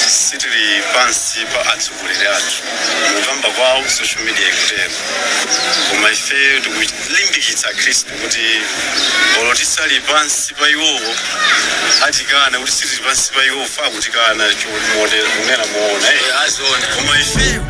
Sitili pansi pa atsogoleri athu mukamba kwawo, social media ikutero, koma ife tikulimbikitsa Khristu kuti olo tisali pansi pa iwowo, atikana kuti sitili pansi pa iwowo, fa kutikana kunena moona, eh. Azona. Koma ifeyo